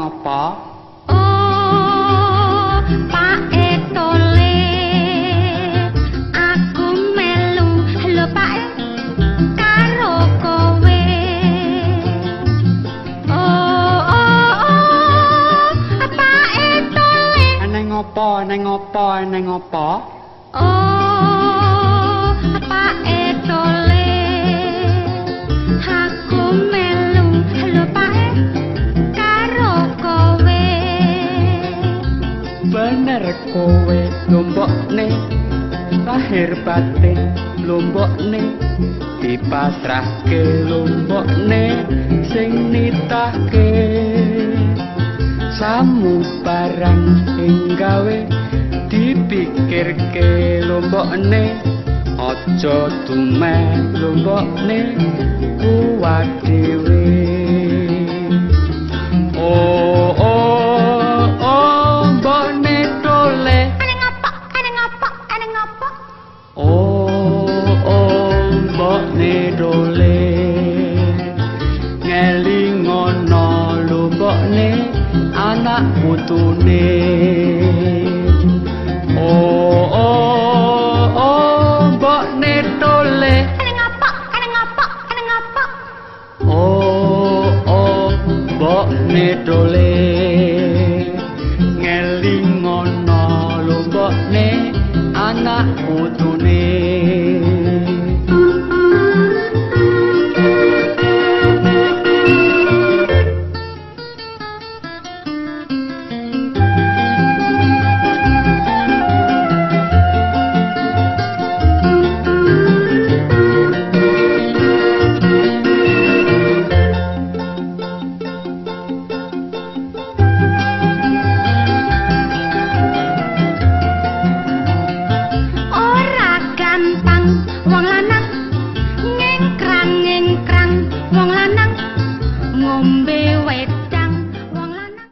Ngopo? Oh, Pak Etole, aku melu lho Pak karo kowe. Oh, oh, oh, Pak Etole. Eneng ngopo? Eneng ngopo? Eneng ngopo? Oh, Pak Etole, aku melu lho Pak karo kowe. Bener kowe lombokne, lahir batin lombokne, dipasrahke lombokne sing nitahke. Samu barang ing gawe dipikirke lombokne, aja dumeh lombokne kuwat dhewe. Oh, oh, oh, mbokne tole. Eneng apa? Eneng apa? Eneng apa? Oh, oh, mbokne dole, ngelingono lho mbokne anak putune. Oh, oh, oh, mbokne tole. Eneng apa? Eneng apa? Eneng apa? Oh, oh, mbokne dole, ngelingono lho mbokne anak putune.